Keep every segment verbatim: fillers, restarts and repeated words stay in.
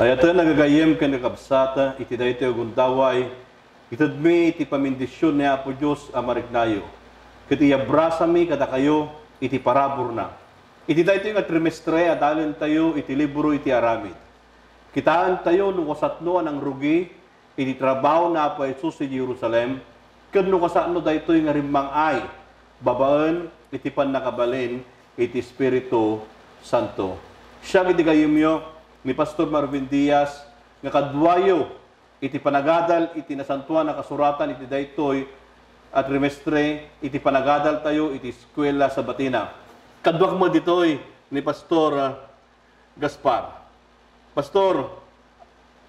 Ay-ayaten a gagayyem ken kakabsat, iti daytoy a gundaway, itedmi iti pamindision ni Apo Dios a mariknayo, ket iyabrasami kadakayo iti paraburna. Iti daytoy nga trimestre, adalentayo iti libro iti Aramid. Kitaentayo no kasano a nangrugi iti trabaho ni Apo Jesus iti Jerusalem, ken no kasano daytoy nga rimmang-ay babaen iti pannakabalin iti Espiritu Santo. Siak iti gayyemyo ni Pastor Marvin Diaz nga kaduayo iti panagadal iti Nasantoan a Kasuratan iti daytoy a trimestre iti panagadaltayo iti Eskuela Sabatina. Kaduak met ditoy ni Pastor, ah, Gaspar. Pastor,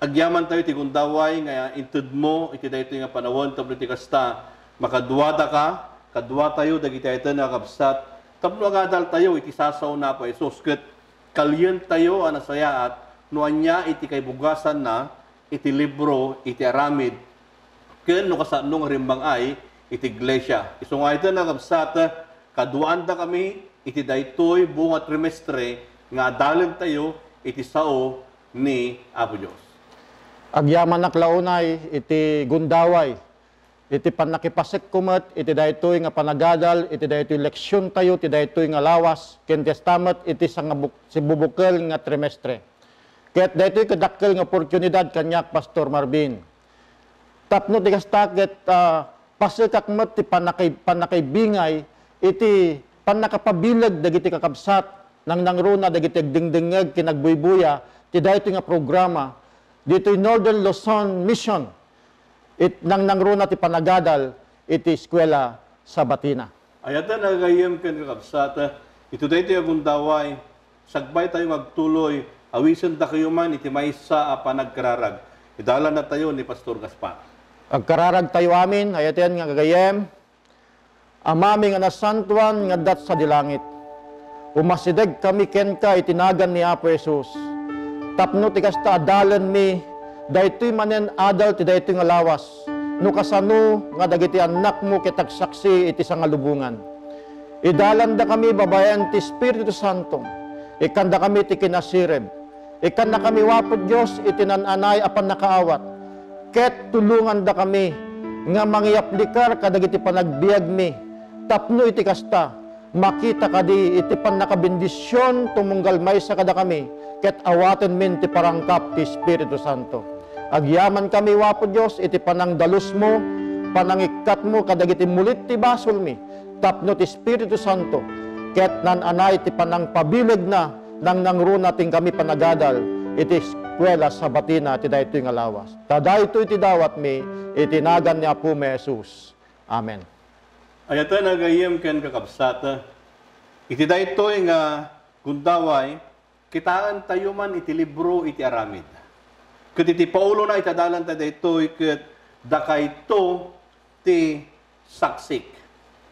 agyamantayo iti gundaway nga intedmo iti daytoy nga panawen tapno iti kasta, makaduadaka, kaduatayo dagiti ay-ayaten a kakabsat, tapno agadaltayo iti sasaona ni Apo Jesus, ket kalientayo a nasayaat no ania iti kaibugasanna iti libro iti Aramid, ken no kasano nga rimmang-ay iti iglesia. Isu nga ay-ayaten a kakabsat, kaduaandakami iti daytoy buong a trimestre nga adalentayo iti sao ni Apo Dios. Agyamanak la unay iti gundaway, iti pannakipasekko met iti daytoy nga panagadal, iti daytoy leksiontayo, iti daytoy nga lawas, ken kasta met iti sangabuk-, sibubukel nga trimestre. Ket daytoy ket dakkel nga oportunidad kaniak, Pastor Marvin. Tapno ti kasta ket, ah, pasekak met ti pannakay-, pannakaibingay iti pannakapabileg dagiti kakabsat, nangnangruna dagiti agdengdengngeg ken agbuybuya ti daytoy nga programa ditoy Northern Luzon Mission, it nangnangruna ti panagadal iti Eskuela Sabatina. Ay-ayaten a gagayyem ken kakabsat, iti daytoy a gundaway, sakbaytayo nga agtuloy, awisendakayo man iti maysa a panagkararag. Idalannatayo ni Pastor Gaspar. Agkararagtayo amin, ay-ayaten nga gagayyem. Amami nga nasantoan nga adda sadi langit, umasidegkami kenka iti nagan ni Apo Jesus, tapno ti kasta adalenmi daytoy manen adal ti daytoy nga lawas, no kasano nga dagiti annakmo ket agsaksi iti sangalubongan. Idalandakami babaen ti Espiritu Santo, ikkandakami ti kinasirib, ikkannakami, Apo Dios, iti naan-anay a pannakaawat, ket tulongandakami nga mangiaplikar kadagiti panagbiagmi, tapno iti kasta, makita kadi iti pannakabendision tumunggal maysa kadakami, ket awatenmin ti parangkap ti Espiritu Santo. Agyamankami, Apo Dios, iti panangdalusmo, panangikkatmo kadagiti mulit ti basolmi, tapno ti Espiritu Santo ket naan-anay ti panangpabilegna, nangnangruna ti inkami panagadal iti Eskuela Sabatina ti daytoy nga lawas. Ta daytoy ti dawatmi iti nagan ni Apomi a Jesus. Amen. Ay-ayaten a gagayyem ken kakabsat, iti daytoy nga gundaway, kitaentayo man iti libro iti Aramid. Ket iti Paulona iti adalanta daytoy ket dakayto ti saksik.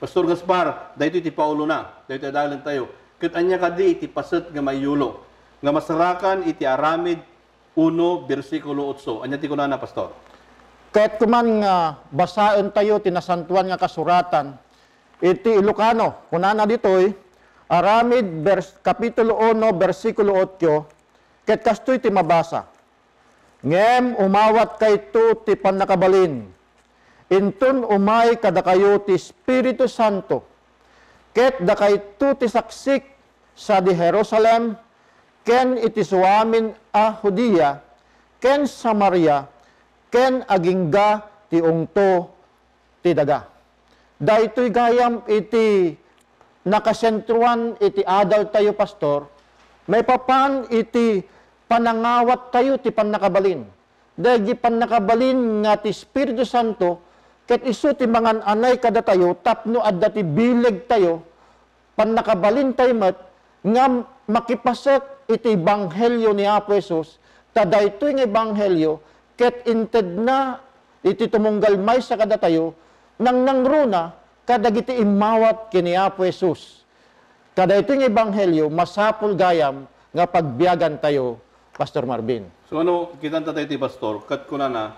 Pastor Gaspar, daytoy ti Paulona, daytoy adalentayo. Ket ania kadi iti paset nga mayulo nga masarakan iti Aramid uno, bersikulo otso. Ania ti kunana, Pastor? Ket kuman nga basaentayo ti Nasantoan nga Kasuratan iti Ilocano, kunana ditoy, Aramid, bers-, Kapitulo uno, bersikulo otso, ket kastoy ti mabasa, "Ngem umawatkayto ti pannakabalin, inton umay kadakayo ti Espiritu Santo, ket dakayto ti saksik sadi Jerusalem, ken iti suamin a Judea, ken Samaria, ken agingga ti ungto ti daga." Daytoy gayam iti nakasentroan iti adaltayo, Pastor, maipapan iti panangawattayo ti pannakabalin. Dagiti pannakabalin nga ti Espiritu Santo, ket isu ti mangan-anay kadatayo tapno adda ti bilegtayo, pannakabalintay met nga makipasek iti ebanghelio ni Apo Jesus, ta daytoy nga ebanghelio ket intedna iti tumunggal maysa kadatayo, nangnangruna kadagiti immawat ken ni Apo Jesus. Ta daytoy nga ebanghelio, masapul gayam nga pagbiagantayo, Pastor Marvin. So, ano, kitanta tayo ti Pastor, ket kunana,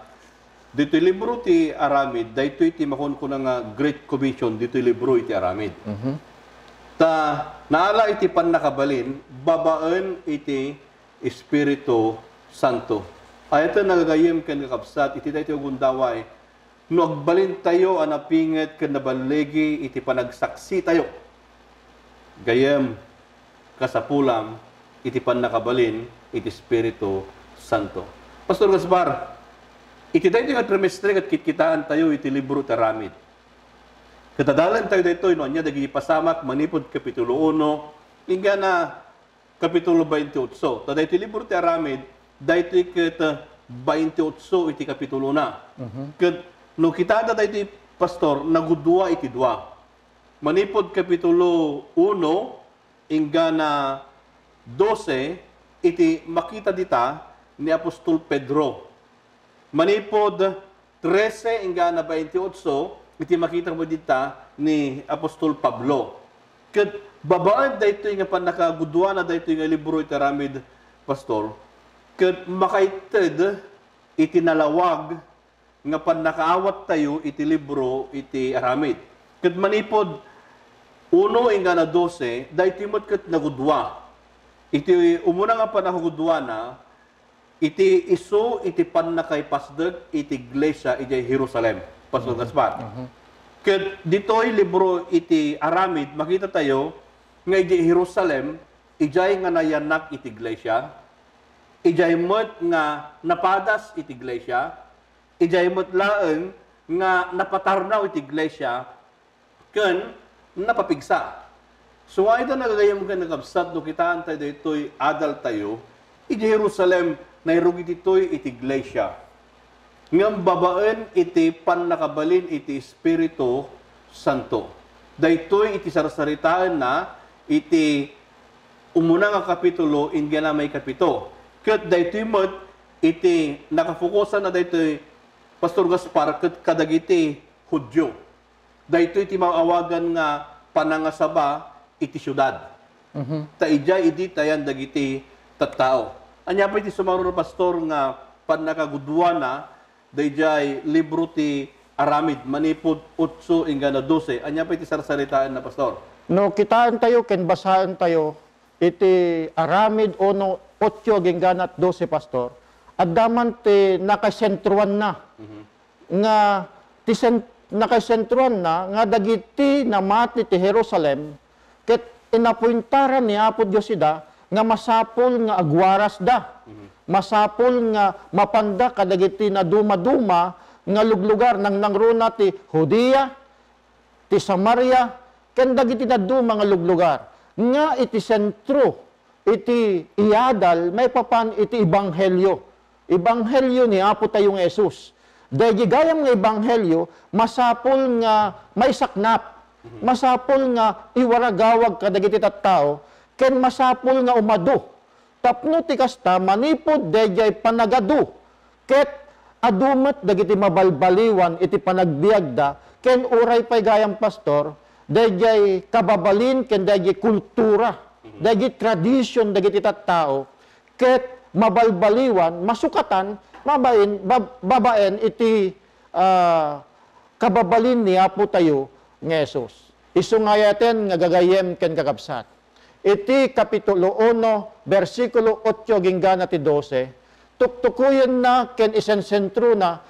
ditoy libro ti Aramid, daytoy ti makunkuna nga Great Commission, ditoy libro iti Aramid. Mhm. Ta, naala iti pannakabalin, babaen iti Espiritu Santo. Ay-ayaten a gagayyem ken kakabsat, iti daytoy a gundaway, no agbalintayo a napinget ken naballigi iti panagsaksitayo, gayyem, kasapulam iti pannakabalin iti Espiritu Santo. Pastor Gaspar, iti daytoy nga trimestre ket kitkitaentayo iti libro ti Aramid. Ket adalentayo daytoy no ania dagiti pasamak manipud Kapitulo uno, inggana Kapitulo twenty-eight. Ta daytoy libro ti Aramid, daytoy ket twenty-eight iti kapitulona. Mhm. Ket no kitaenta daytoy, Pastor, nagudua iti dua. Manipud Kapitulo uno, inggana dose, iti makita dita ni apostol Pedro. Manipud trese inggana twenty-eight, iti makita mo dita ni apostol Pablo. Ket babaen daytoy nga pannakaguduana daytoy nga libro iti Aramid, Pastor, ket makaited iti nalawag nga pannakaawattayo iti libro iti Aramid. Ket manipud uno inggana dose, daytoy met ket nagudua. Iti umuna nga pannakaguduana, iti isu iti pannakaipasdek iti iglesia idiay Jerusalem, Pastor Mhm. Gaspar. Mhm. Ket ditoy libro iti Aramid, makita tayo nga idiay Jerusalem, idiay nga nayanak iti iglesia, idiay met nga napadas iti iglesia, idiay met laeng nga napatarnaw iti iglesia, ken napapigsa. So, ay-ayaten a gagayyem ken kakabsat no kitaentayo daytoy adaltayo, iti Jerusalem, nairugit ditoy iti iglesia. Ngem babaen iti pannakabalin iti Espiritu Santo. Daytoy iti sarsaritaenna iti umuna nga kapitulo, inggana maikapito. Ket daytoy met iti nakafokusanna daytoy, Pastor Gaspar, ket kadagiti Judio. Daytoy ti maawagan nga panangasaba iti siudad. Mhm. Ta idiay idi tayan dagiti tattao. Ania pay ti sumaruno, Pastor, nga pannakaguduana daydiay libro ti Aramid, manipud otso inggana dose? Ania pay ti sarsaritaenna, Pastor? No kitaentayo ken basaentayo iti Aramid uno, otso agingganat dose, Pastor, adda man ti nakasentroanna. Mhm. Nga ti sen-, nakasentroanna nga dagiti namati ti Jerusalem, ket inapuentaran ni Apo Dios ida nga masapul nga agwarasda. Mhm. Masapul nga mapanda kadagiti nadumaduma nga luglugar, nangnangruna ti Judea, ti Samaria, ken dagiti dadduma nga luglugar, nga iti sentro iti iadal maipapan iti ebanghelio, ebanghelio ni Apo tayo nga Jesus. Daydi gayam nga ebanghelio, masapul nga maisaknap, Mhm. masapul nga iwaragawag kadagiti tattao, ken masapul nga umadu. Tapno ti kasta, manipud daydiay panagadu, ket adu met dagiti mabalbaliwan iti panagbiagda, ken uray pay gayam, Pastor, daydiay kababalin ken daydiay kultura, Mhm. daydiay tradision dagiti tattao, ket mabalbaliwan, masukatan, babaen, bab-, babaen iti, ah, kababalin ni Apo tayo nga Jesus. Isu nga ay-ayaten nga gagayyem ken kakabsat. Iti Kapitulo uno, bersikulo otso agingga na ti dose, tuktukoyenna ken isensentrona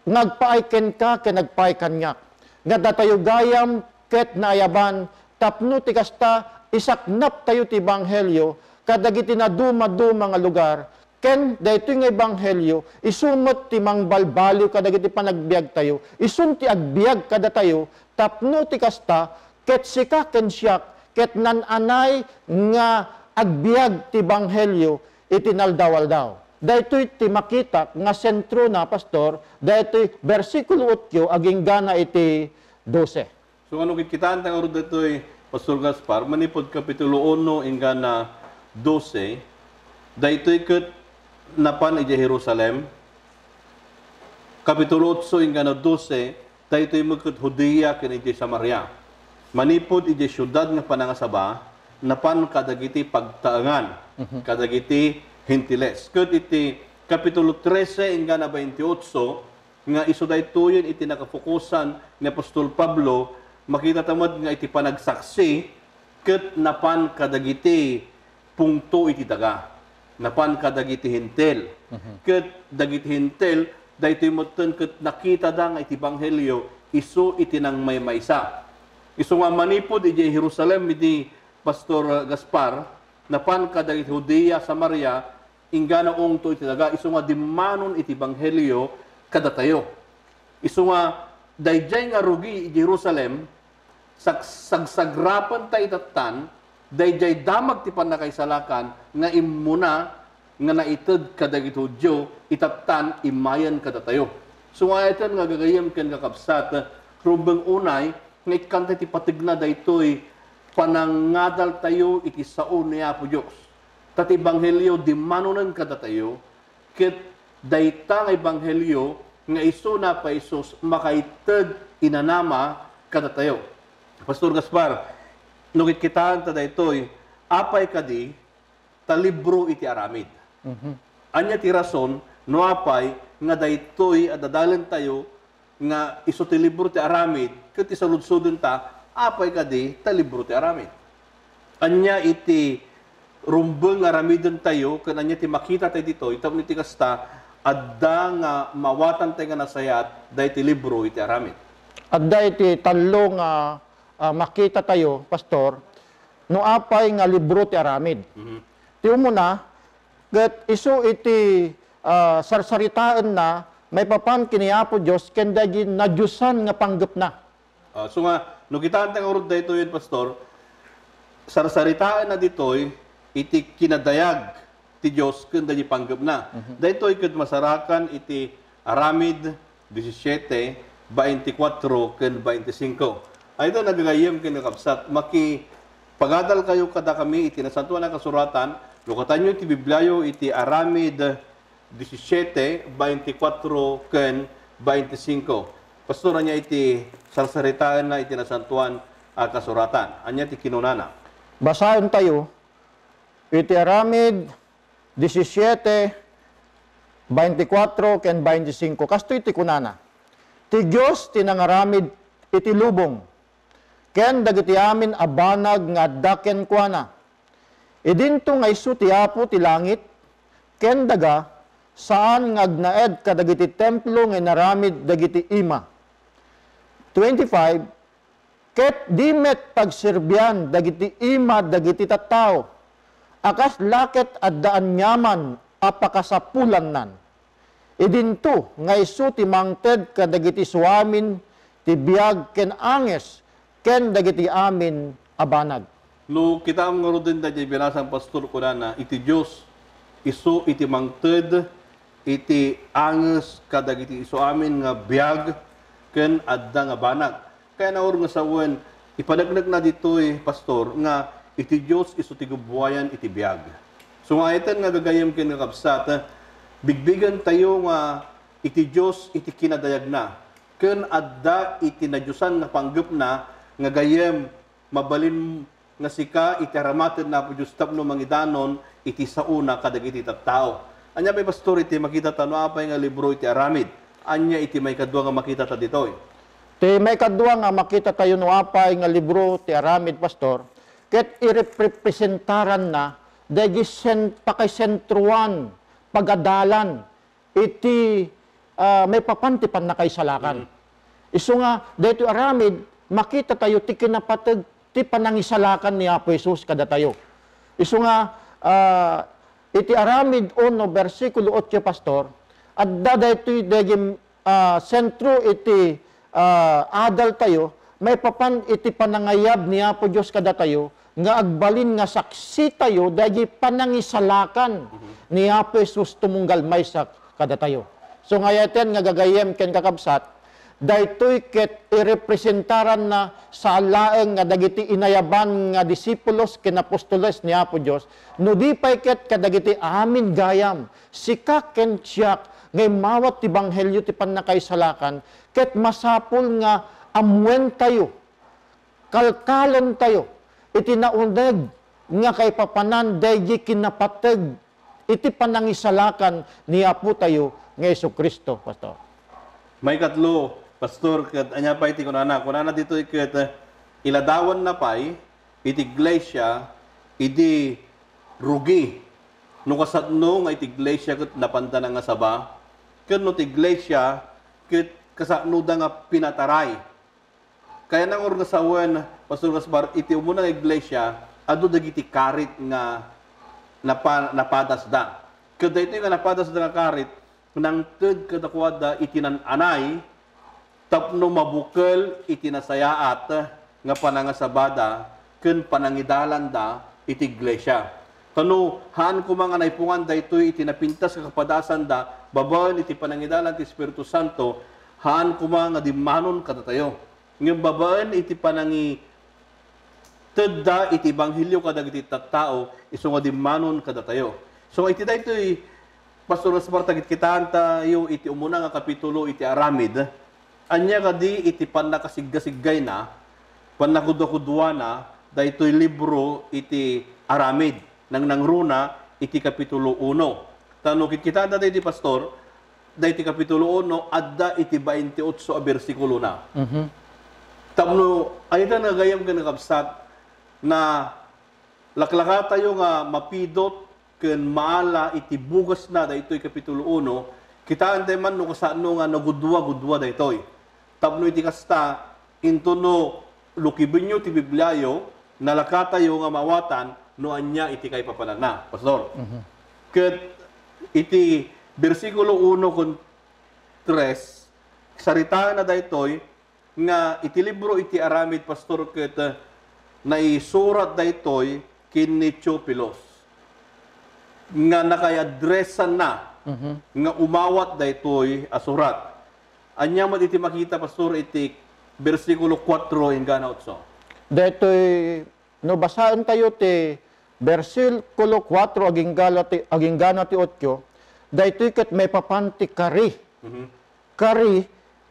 nga agpaay kenka ken agpaay kaniak, nga datayo gayam ket naayaban, tapno ti kasta, isaknaptayo ti ebanghelio kadagiti nadumaduma nga lugar, ken daytoy nga ebanghelio, isu met ti mangbalbaliw kadagiti panagbiagtayo, isun ti agbiag kadatayo, tapno ti kasta, ket sika ken siak, ket naan-anay nga agbiag ti ebanghelio iti naldaw-aldaw. Daytoy ti makitak nga sentrona, Pastor, daytoy bersikulo otso agingga na iti dose. So, ano, kitkitaenta ngarud daytoy, Pastor Gaspar, manipud Kapitulo uno inggana dose, daytoy ket napan idiay Jerusalem. Kapitulo otso inggana dose, daytoy met ket Judea ken idiay Samaria. Manipud idiay siudad nga panangasaba, napan kadagiti pagtaengan, Mhm. kadagiti Gentiles. Ket iti Kapitulo trese inggana twenty-eight, nga isu daytoyen iti nakafokusan ni apostol Pablo, makitata met nga iti panagsaksi ket napan kadagiti pungto iti daga, napan kadagiti Hentil. Mhm. Ket dagiti Hentil, daytoy metten ket nakitada nga iti ebanghelio isu iti nangmaymaysa. Isu nga manipud idiay Jerusalem idi Pastor Gaspar, napan kadagiti Judea, Samaria, inggana ungto iti daga, isu nga dimmanon iti ebanghelio kadatayo. Isu nga daydiay nga rugi iti Jerusalem, sag-, sagsagrapen ta itattan, daydiay damag ti pannakaisalakan nga immuna nga naited kadagiti Judio, itattan immayen kadatayo. So, nga iten nga gagayyem ken kakabsat, rumbeng unay nga ikkanta ti pategna daytoy panangadaltayo iti sao ni Apo Dios. Ta ti ebanghelio dimmanonen kadatayo, ket dayta nga ebanghelio nga isuna pay sus makaited inanama kadatayo. Pastor Gaspar, no kitkitaen ta daytoy, apay kadi ta libro iti aramid? Mhm. Ania ti rason no apay nga daytoy a dadalentayo nga isu ti libro ti aramid ket ti saludsoden ta, apay kadi ta libro ti aramid? Ania iti rumbeng nga aramidentayo ken ania ti makitatayo ditoy tapno iti kasta, adda nga maawatantayo nga nasayaat daytoy libro iti aramid? Adda iti tallo nga, ah, makitatayo, Pastor, no apay nga libro ti aramid. Mhm. Ti umuna, ket isu iti, ah, sarsaritaenna maipapan ken ni Apo Dios ken dagiti nadiosan nga panggepna. Ah, so nga, no kitaanta ngarud daytoy, Pastor, sarsaritaenna ditoy iti kinadayag ti Dios ken dagiti panggepna. Mhm. Daytoy ket masarakan iti Aramid disisiete, baintikwatro ken baintisingko. Ay, ita, nagagayyem ken kakabsat, makipagadalkayo kadakami iti Nasantoan a Kasuratan, no katanyo iti Bibliayo iti Aramid disisiete, baintikwatro ken baintisingko. Pastor, ania iti sarsaritaenna iti Nasantoan a Kasuratan? Ania ti kinunana? Basaentayo iti Aramid disisiete, baintikwatro ken baintisingko. Kastoy ti kunana, "Ti Dios ti nangaramid iti lubong, ken dagiti amin a banag nga adda kenkuana." Idinto nga isu ti Apo ti langit ken daga, saan nga agnaed kadagiti templo nga inaramid dagiti ima. Twenty-five, ket di met pagserbian dagiti ima dagiti tattao, a kasla ket adda aniaman a pakasapulannan. Idinto nga isu ti mangted kadagiti isuamin ti biag ken anges ken dagiti amin a banag. No kitaem ngaruden daydiay binasang, Pastor, kunana, iti Dios isu iti mangted iti anges kadagiti isuamin nga biag ken adda nga banag. Kayatna ngarud nga sawen, ipaneknekna ditoy, Pastor, nga iti Dios isu ti gubbuayan iti biag. So nga iten nga gagayyem ken kakabsat, bigbigentayo nga iti Dios iti kinadayagna, ken adda iti nadiosan nga panggepna nga gayyem, mabalin nga sika iti aramaten ni Apo Dios tapno mangidanon iti saona kadagiti tattao. Ania pay, Pastor, iti makitata no apay nga libro iti aramid? Ania iti maikadua nga makitata ditoy? Ti maikadua nga makitatayo no apay nga libro ti aramid, Pastor, ket irepresentaranna dagiti sen-, pakaisentroan, pagadalan, iti, ah, maipapan ti pannakaisalakan. Mm. Isu nga, daytoy aramid, makitatayo ti kinapateg ti panangisalakan ni Apo Jesus kadatayo. Isu nga, ah, iti Aramid uno, bersikulo otso, Pastor, adda daytoy dagim-, ah, sentro iti, ah, adaltayo, maipapan iti panangayab ni Apo Dios kadatayo, nga agbalin nga saksitayo dagiti panangisalakan Mhm. ni Apo Jesus tumunggal maysa kadatayo. So, nga aya iten nga gagayyem ken kakabsat, daytoy ket irepresentaranna saan laeng nga dagiti inayaban nga disipulos ken apostoles ni Apo Dios, no di pay ket kadagiti amin gayam, sika ken siak, nga immawat ti ebanghelio ti pannakaisalakan, ket masapul nga ammoentayo, kalkalentayo iti nauneg nga kaipapanan daydi kinapateg iti panangisalakan ni Apotayo nga Jesu-Cristo, Pastor. Maikatlo, Pastor, ket ania pay ti kunana? Kunana ditoy ket, eh, iladawanna pay iti iglesia idi rugi No kasano nga iti iglesia ket napanda nangasaba, ken no ti iglesia ket kasanoda nga pinataray. Kaya nangur nga sawen, Pastor Gaspar, iti umuna nga iglesia, adu dagiti karit nga napa-, napadasda. Ket daytoy nga napadasda nga karit, nangted kadakuada iti nan-anay tapno mabukel iti nasayaat nga panangasabada ken panangidalanda iti iglesia. Kano, haan koma nga naipungan daytoy iti napintas nga kapadasanda babaen iti panangidalan ti Espiritu Santo, haan koma nga dimmanon kadatayo. Ngem babaen iti panangi-, tedda iti ebanghelio kadagiti tattao, isu nga dimmanon kadatayo. So, iti daytoy, Pastor Gaspar, ta kitkitaentayo iti umuna nga kapitulo iti Aramid. Ania kadi iti pannakasiggasiggaina, pannakudkuduana, daytoy libro iti Aramid, nangnangruna iti kapitulo uno. Ta no kitkitaenta daydi, Pastor, daydi kapitulo uno, adda iti baintiotso a bersikulona. Mhm. Tapno, ayaten nga gayam ken kakabsat, nalaklakatayo nga mapidot ken maala iti bugasna daytoy kapitulo uno, kitaentayo man no kasano nga nagudua-gudua daytoy. Tapno iti kasta, intono lukibenyo ti Bibliayo, nalakatayo nga maawatan no ania iti kaipapananna, Pastor. Mhm. Ket iti bersikulo uno ken tres, saritaenna daytoy nga iti libro iti Aramid, Pastor, ket, eh, naisurat daytoy ken ni Theofilos nga nakaiadresanna Mhm. nga umawat daytoy a surat. Ania met iti makita, Pastor, iti bersikulo kuatro inggana otso? Daytoy, no basaentayo ti bersikulo kuatro agingga ti, aginggana ti otso, daytoy ket maipapan ti kari. Mhm. Kari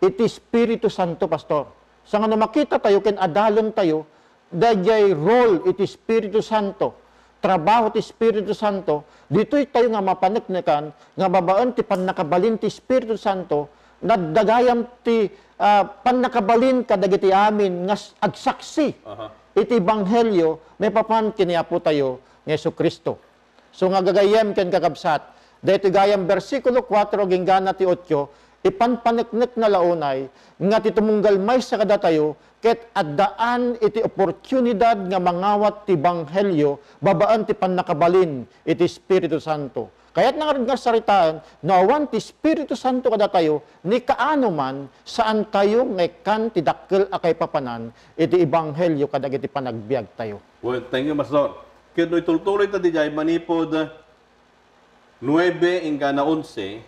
iti Espiritu Santo, Pastor. Saan no makitatayo ken adalentayo, daydiay role iti Espiritu Santo, trabaho ti Espiritu Santo, ditoy tayo nga mapaneknekan nga babaen ti pannakabalin ti Espiritu Santo, nadda gayam ti, ah, pannakabalin kadagiti amin nga s-, agsaksi Aha. iti ebanghelio maipapan ken ni Apotayo nga Jesu-Cristo. So nga gagayyem ken kakabsat, daytoy gayam bersikulo kuatro agingga ti otso, ipanpaneknekna la unay nga ti tumunggal maysa kadatayo ket addaan iti oportunidad nga mangawat ti ebanghelio babaen ti pannakabalin iti Espiritu Santo. Kayatna ngarud nga saritaen, no awan ti Espiritu Santo kadatayo, ni kaano man, saantayo nga ikkan ti dakkel a kaipapanan iti ebanghelio kadagiti panagbiagtayo. Well, thank you, Pastor. Ket no itultuloyta diay manipud nuebe inggana onse,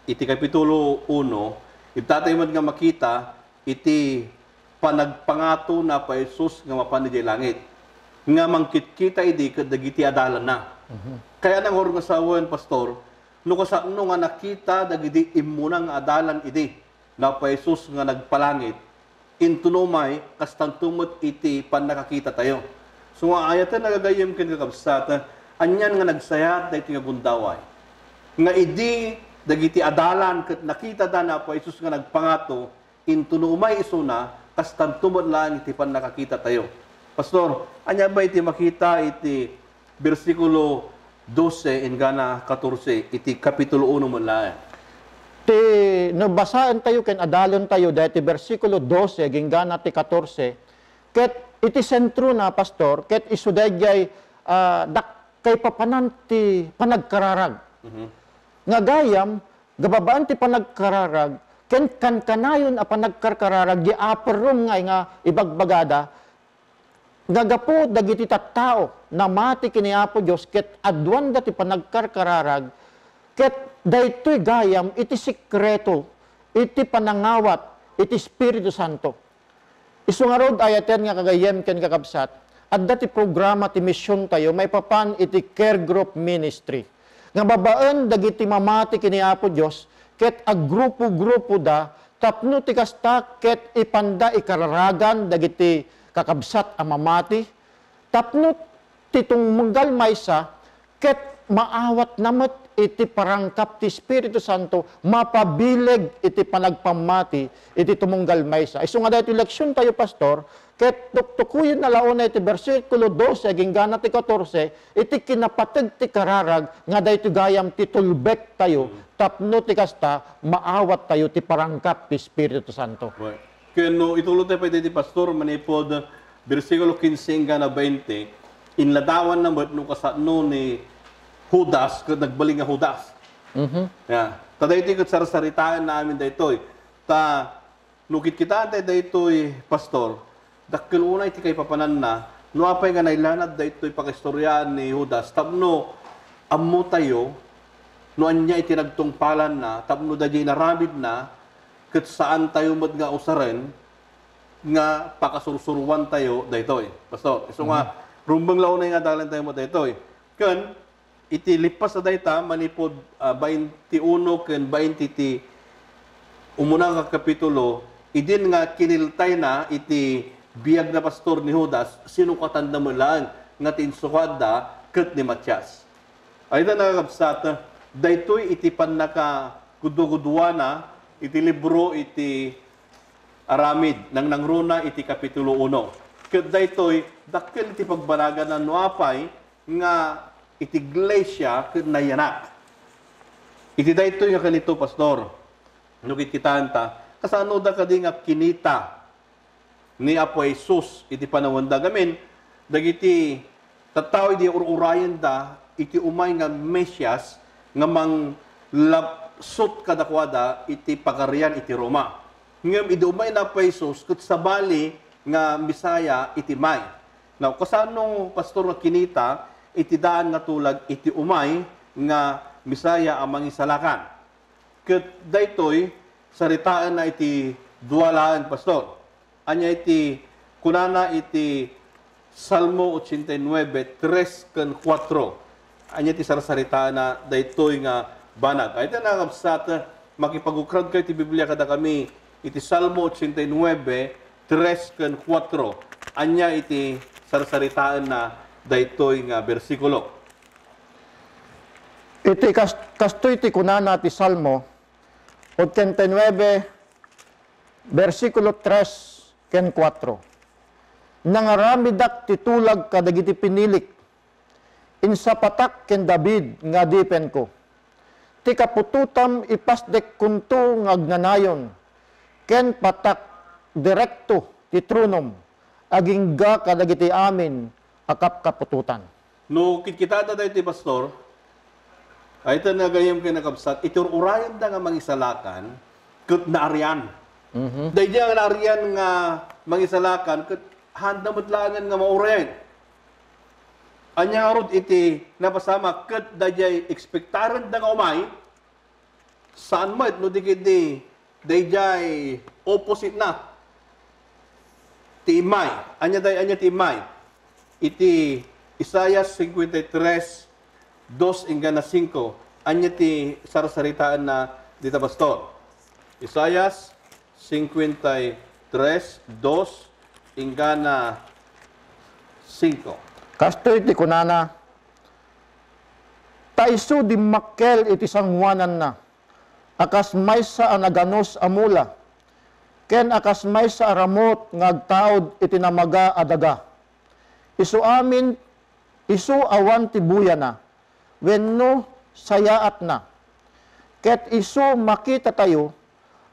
iti kapitulo uno, itatay met nga makita iti panagpangato ni Apo Jesus nga mapan idiay langit, nga mangkitkita idi ket dagiti adalanna. Mhm. Kaya nangur nga sawen, Pastor, no kasano nga nakita dagiti immuna nga adalan idi ni Apo Jesus nga nagpalangit, intono may, kastanto met iti pannakakitatayo. So nga ayaten nga gagayyem ken kakabsat, anian nga nagsayaat daytoy nga gundaway. Nga idi dagiti adalan ket nakitada ni Apo Jesus nga nagpangato, intono umay isuna, kastanto met laeng iti pannakakitatayo. Pastor, ania ba iti makita iti bersikulo dose inggana katorse iti kapitulo uno met laeng. Ti, no basaentayo ken adalentayo daytoy bersikulo dose agingga ti katorse, ket iti sentrona, Pastor, ket isu daydiay, ah, dak-, kaipapanan ti panagkararag. Mhm. Nga gayam, gababaen ti panagkararag, ken kankanayon a panagkarkararag, di aperrom nga, nga ibagbagada, nga gapu dagiti tattao, namati ken ni Apo Dios ket aduanda ti panagkarkararag, ket daytoy gayam iti sekreto iti panangawat iti Espiritu Santo. Isu ngarud, ayaten nga kagayyem ken kakabsat, adda ti programa ti misiontayo maipapan iti care group ministry. Nga babaen dagiti mamati ken ni Apo Dios ket aggrupo-grupoda tapno ti kasta ket ipanda ikararagan dagiti kakabsat a mamati, tapno ti tumunggal maysa ket maawatna met iti parangkap ti Espiritu Santo, mapabileg iti panagpammati iti tumunggal maysa. Isu nga daytoy leksiontayo, Pastor, ket tuktukoyenna la unay iti bersikulo dose agingga ti katorse, iti kinapateg ti kararag nga daytoy gayam ti tulbektayo, tapno ti kasta, maawattayo ti parangkap ti Espiritu Santo. Right. Ken no itulodtayo pay daytoy, Pastor, manipud bersikulo kinse inggana bainte, inladawanna met no kasano ni Judas ket nagbalin nga Judas. Mhm. Ya. Ta daytoy ket sarsaritaenna amin daytoy. Ta no kitkitaentayo daytoy, Pastor, dakkel unay ti kaipapananna, no apay nga nailanad daytoy pakaistoriaan ni Judas, tapno ammotayo no ania iti nagtungpalanna, tapno daydiay inaramidna, ket saantayo met nga usaren nga pakasursuroantayo daytoy. Pastor, isu nga, mhm, rumbeng la unay nga adalantayo met daytoy. Ken, iti lipas a dayta, manipud, ah, bainte uno ken bainte ti umuna nga kapitulo, idin nga kiniltayna iti biag na, Pastor, ni Judas, sinukatanda met laeng nga ti insukatda ket ni Matias. Ay, ta nakakabsat, daytoy iti pannakagudua-guduana iti libro iti Aramid, nangnangruna iti kapitulo uno. Ket daytoy, dakkel ti pagbanaganna no apay nga iti iglesia ket nayanak. Iti daytoy nga kanito, Pastor, no kitkitaenta, kasanoda kadi nga kinita ni Apo Jesus iti panawenda? Ngamin, dagiti tattao idi ur-urayenda iti umay nga Mesias nga manglapsut kadakuada iti pagarian iti Roma. Ngem idi umay ni Apo Jesus ket sabali nga Messiah iti may. Now, kasano, Pastor, nga kinita iti daan nga tulag iti umay nga Messiah a Mangisalakan? Ket daytoy, saritaenna iti dua laeng, Pastor. Ania iti kunana iti Salmo ochenta y nueve, tres ken kuatro? Ania ti sarsaritaenna daytoy nga banag? Ay, ta nakabsat, makipagukradka iti Biblia kadakami iti Salmo ochenta y nueve, tres ken kuatro. Ania iti sarsaritaenna daytoy nga bersikulo? Iti kas-, kastoy ti kunana ti Salmo, ochenta y nueve, bersikulo tres ken kuatro, "Nangaramidak ti tulag kadagiti pinilik, insapatak ken David nga adipenko. Ti kaputotam ipasdekkonto nga agnanayon, ken patak direkto ti tronom, agingga kadagiti amin a kapkaputotan." No kitkitaenyo daytoy, Pastor, ay, ta nga gayyem ken nakabsat, iti ur-urayenda nga mangisalakan, ket naarian. Mhm. Daydiay nga naarian nga mangisalakan, ket haanda met laengen nga maurayen. Ania ngarud iti napasamak, ket daydiay ekspektarenda nga umay, saan met no di ketdi daydiay opposite na ti immay. Ania day, ania ti immay? Iti Isaias cincuenta y tres, dos inggana cinco. Ania ti sarsaritaenna dita, Pastor? Isaias cincuenta y tres, dos inggana cinco. Kastoy ti kunana, "Ta isu dimmakkel iti sangoananna a kas maysa a naganus a mula, ken a kas maysa a ramut nga agtaud iti namaga a daga. Isu amin, isu awan ti buyana wenno sayaatna. Ket isu makitatayo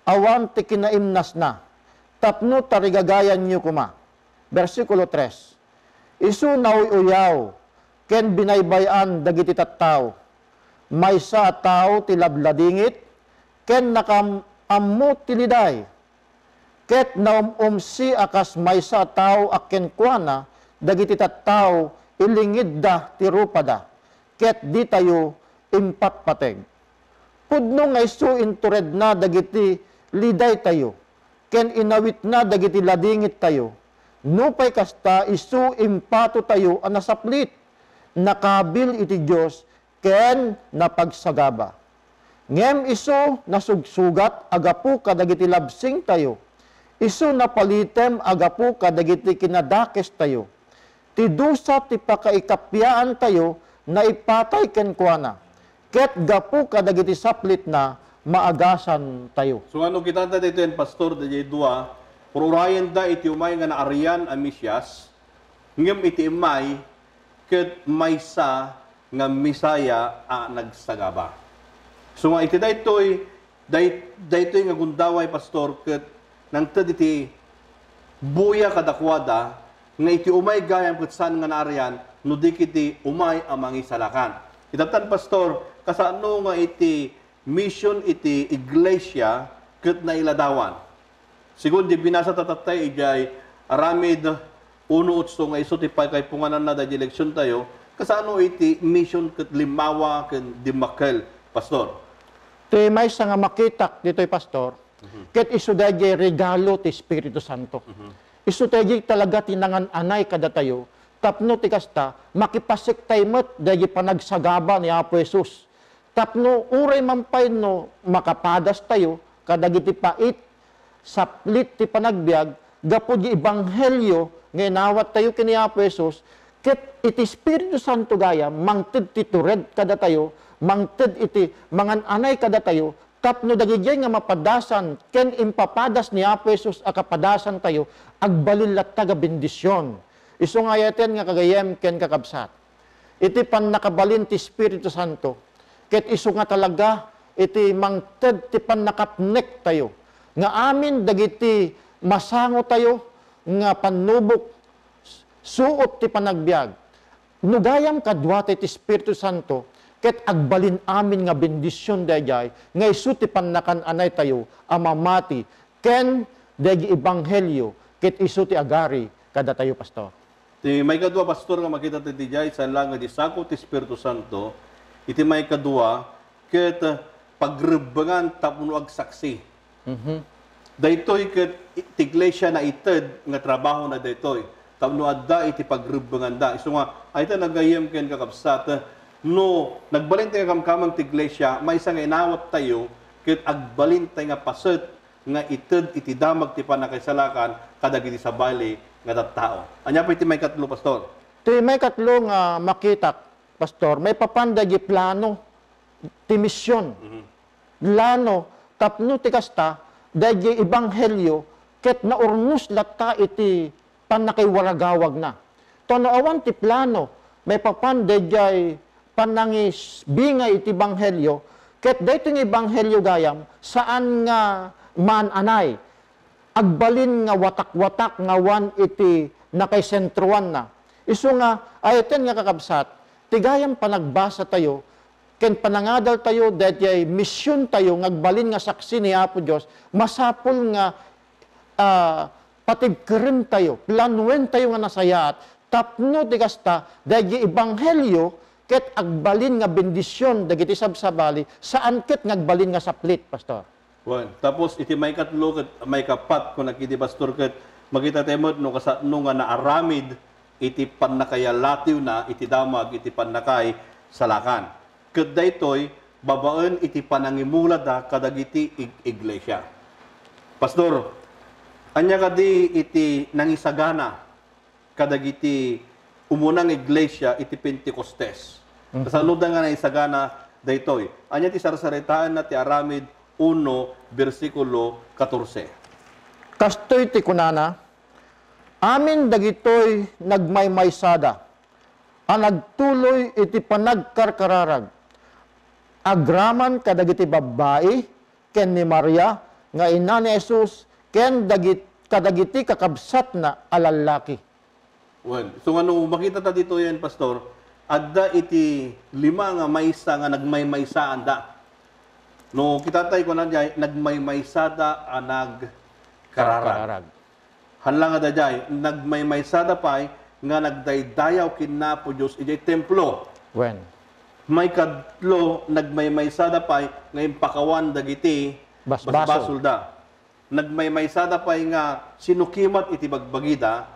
awan ti kinaimnasna, tapno tarigagayanyo koma." Bersikulo tres, "Isu nauy-uyaw ken binaybay-an dagiti tattao. Maysa a tao ti ladladingit ken nakaam-ammo ti liday. Ket naum-umsi a kas maysa a tao a kenkuana dagiti tattao, ilingidda ti rupada, ket ditayo impatpateg. Pudno nga isu inturedna dagiti lidaytayo, ken inawitna dagiti ladingittayo. Nupay kasta, isu impatotayo a nasaplit, nakabil iti Dios, ken napagsagaba. Ngem isu nasugsugat a gapu kadagiti labsingtayo. Isu napalitem a gapu kadagiti kinadakestayo. Ti dusa ti pakaikappiaantayo naipatay kenkuana, ket gapu kadagiti saplitna, maagasantayo. So, ano, kita ta ditoy, Pastor, daydiay dua, ururayenda iti umay nga naarian a Mesias, ngem iti immay, ket maysa nga Messiah a nagsagaba. So nga iti daytoy, day-, daytoy nga gundaway, Pastor, ket nangted iti buya kadakuada nga iti umay gayam ket saan nga naarian no di ket iti umay a mangisalakan. Itatan, Pastor, kasano nga iti mission iti iglesia ket nailadawan? Segun di binasa ta tattay idiay Aramid uno otso nga isu ti pakaipungananna daydi leksiontayo, kasano iti mission ket limmawa ken dimmakkel, Pastor? Ti maysa nga makitak ditoy, Pastor, Mhm. ket isu daydi regalo ti Espiritu Santo. Mhm. Isu daydi talaga ti nangan-anay kadatayo, tapno ti kasta, makipasektay met daydi panagsagaba ni Apo Jesus. Tapno uray man pay no makapadastayo kadagiti pait, saplit ti panagbiag gapu di ebanghelio nga inawattayo ken ni Apo Jesus, ket iti Espiritu Santo gayam, mangted ti tured kadatayo, mangted iti mangan-anay kadatayo, tapno dagidiay nga mapadasan ken impapadas ni Apo Jesus a kapadasantayo, agbalin latta nga bendision. Isu nga ayaten nga kagayyem ken kakabsat. Iti pannakabalin ti Espiritu Santo, ket isu nga talaga iti mangted ti pannakapnektayo nga amin dagiti masangotayo nga pannubok, suot ti panagbiag. No gayam kaduata iti Espiritu Santo, ket agbalin amin nga bendision daydiay nga isu ti pannakan-anaytayo a mamati ken daydi ebanghelio ket isu ti agari kadatayo, Pastor. Ti maikadua, Pastor, nga makita ti diay, saan laeng nga di sako ti Espiritu Santo, iti maikadua, ket pagrebbengan tapno agsaksi. Mhm. Daytoy ket ti iglesia naited nga trabahona daytoy, tapno adda iti pagrebbenganda. Isu nga, ay ta nagayyem ken kakabsat, no nagbalin ti kakamkameng ti iglesia, maysa nga inawattayo, ket agbalin tay nga paset nga ited iti damag ti pannakaisalakan kadagiti sabali nga tattao. Ania pay ti maikatlo, Pastor? Ti maikatlo nga makitak, Pastor, maipapan daydi plano ti mision. Mhm. Plano tapno ti kasta, daydi ebanghelio ket naurnos latta iti pannakaiwaragawagna. Ta no awan ti plano maipapan daydiay pannangisbingay iti ebanghelio, ket daytoy nga ebanghelio gayam, saan nga maan-anay. Agbalin nga watak-watak nga awan iti nakaisentroanna. Isu nga, ayaten nga kakabsat, ti gayam panagbasatayo, ken panangadaltayo, daydiay misiontayo nga agbalin nga saksi ni Apo Dios, masapul nga, ah, patigkerentayo, planuentayo nga nasayaat, tapno ti kasta, daydi ebanghelio, ket agbalin nga bendision dagiti sabsabali, saan ket nga agbalin nga saplit, Pastor. Wen, tapos iti maikatlo ket maikapat, kunak idi, Pastor, ket makita tayo met no kasano nga naaramid iti pannakayalatiwna iti damag iti pannakaisalakan. Ket daytoy babaen iti panangimulada kadagiti ig-, iglesia. Pastor, ania kadi iti nangisagana kadagiti umuna nga iglesia iti Pentecostes? Mhm. Kasaluda nga naisagana daytoy. Ania ti sarsaritaenna ti Aramid uno, bersikulo katorse? Kastoy ti kunana, "Amin dagitoy nagmaymaysada a nagtuloy iti panagkarkararag, agraman kadagiti babbai ken ni Maria nga ina ni Jesus ken dagit-, kadagiti kakabsatna a lallaki." Wen, so nga no makita ta ditoyen, Pastor, adda iti lima nga maysa nga nagmaymaysaanda. No kita tay kunana diay, nagmaymaysada a nagkararag. Kararag. Haan la nga daydiay, nagmaymaysada pay nga nagdaydayaw ken Apo Dios idiay templo. Wen. Maikatlo, nagmaymaysada pay nga impakawan dagiti Basbasol. basbasolda. Nagmaymaysada pay nga sinukimat iti bagbagida,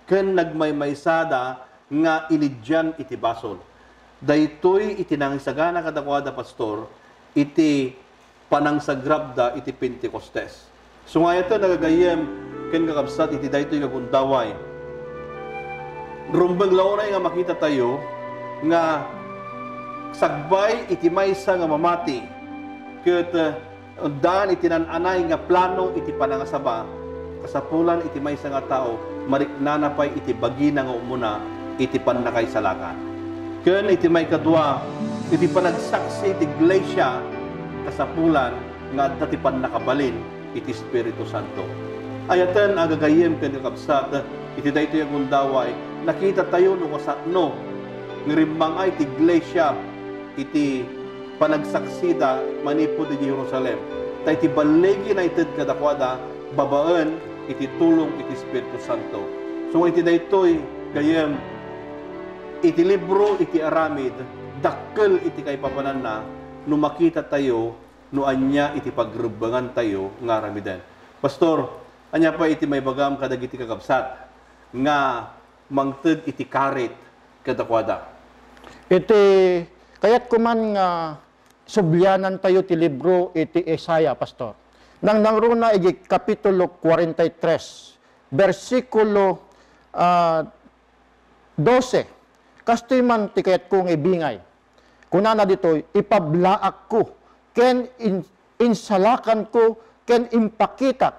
ken nagmaymaysada nga inidian iti basol. Daytoy iti nangisagana kadakuada, Pastor, iti panangsagrapda iti Pentecostes. Sungayaten, nagagayyem ken kakabsat, iti daytoy nga gundaway. Rumbeng la unay nga makita tayo nga Sagbay iti maysa nga mamati, ket, eh, daan iti nan-anay nga plano iti panangasaba, kasapulan iti maysa nga tao, mariknana pay iti bagina nga umuna iti pannakaisalakan. Ken iti maikadua, iti panagsaksi iti iglesia, kasapulan nga adda ti pannakabalin iti Espiritu Santo. Ayaten a gagayyem ken kakabsat, iti daytoy a gundaway, nakitatayo no kasano nga rimmang-ay ti iglesia iti panagsaksida manipud idiay Jerusalem. Ta iti balligi naited kadakuada babaen iti tulong iti Espiritu Santo. So, iti daytoy, gayyem, iti libro iti Aramid, dakkel iti kaipapananna no makitatayo no ania iti pagrebbengantayo nga aramiden. Pastor, ania pay iti maibagam kadagiti kakabsat nga mangted iti karit kadakuada? Iti kayat ko man nga sublianantayo ti libro iti Isaiah, Pastor. Nangnangruna iti Kapitulo forty-three, bersikulo, ah, dose. Kastoy man ti kayatko nga ibingay. Kunana ditoy, "Ipablaakko, ken in-, insalakanko, ken impakitak,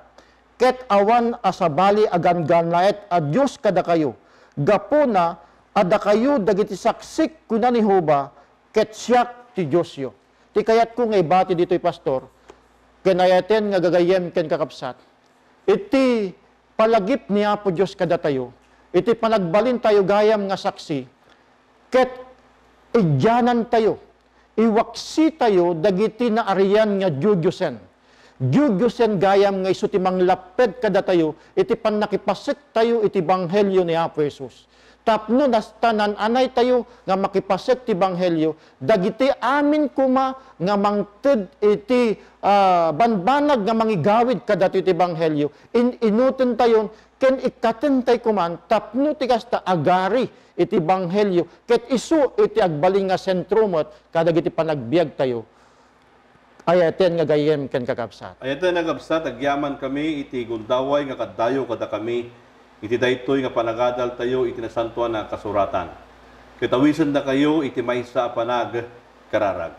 ket awan a sabali a ganggannaet a Dios kadakayo. Gapuna a dakayo dagiti saksik," kuna ni Jehovah, "ket siak ti Diosyo." Ti kayatko nga ibati ditoy, Pastor, ken ayaten nga gagayyem ken kakabsat, iti palagip ni Apo Dios kadatayo, iti panagbalintayo gayam nga saksi, ket idianantayo, iwaksitayo dagiti naarian nga diodiosen. Diodiosen gayam nga isu ti manglapped kadatayo iti pannakipasektayo iti ebanghelio ni Apo Jesus. Tapno nasta nan-anaytayo nga makipasek ti ebanghelio, dagiti amin koma nga mangted iti, ah, banbanag nga mangigawid kadatayo ti ebanghelio, in-inutentayon ken ikkatentay koman tapno ti kasta agari iti ebanghelio, ket isu iti agbalin nga sentro met kadagiti panagbiagtayo. Ayaten nga gayyem ken kakabsat. Ayaten nga kakabsat, agyaman kami iti gundaway nga kaddayo kadakami iti daytoy nga panagadaltayo iti Nasantoan a Kasuratan. Ket awisendakayo iti maysa a panag kararag.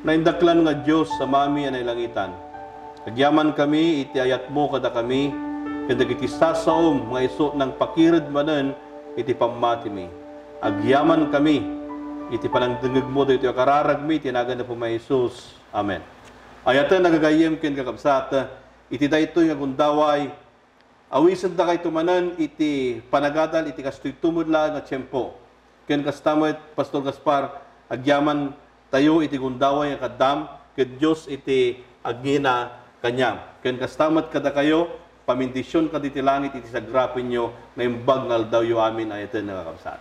Naindaklan nga Dios, Amami a nailangitan, agyaman kami iti ayatmo kadakami ken dagiti sasaom nga isu nangpakired manen iti pammatimi. Agyaman kami iti panangdengngegmo daytoy a kararagmi iti nagan ni Apomi a Jesus. Amen. Ayaten a gagayyem ken kakabsat, iti daytoy nga gundaway, awisendakayto manen iti panagadal iti kastoyto met laeng a tiempo. Ken kasta met, Pastor Gaspar, agyamantayo iti gundaway nga kaddam, ket Dios iti agngina kaniam. Ken kasta met kadakayo, pamindision kadagiti langit iti sagrapenyo, naimbag nga aldawyo amin. Ayaten nga kakabsat.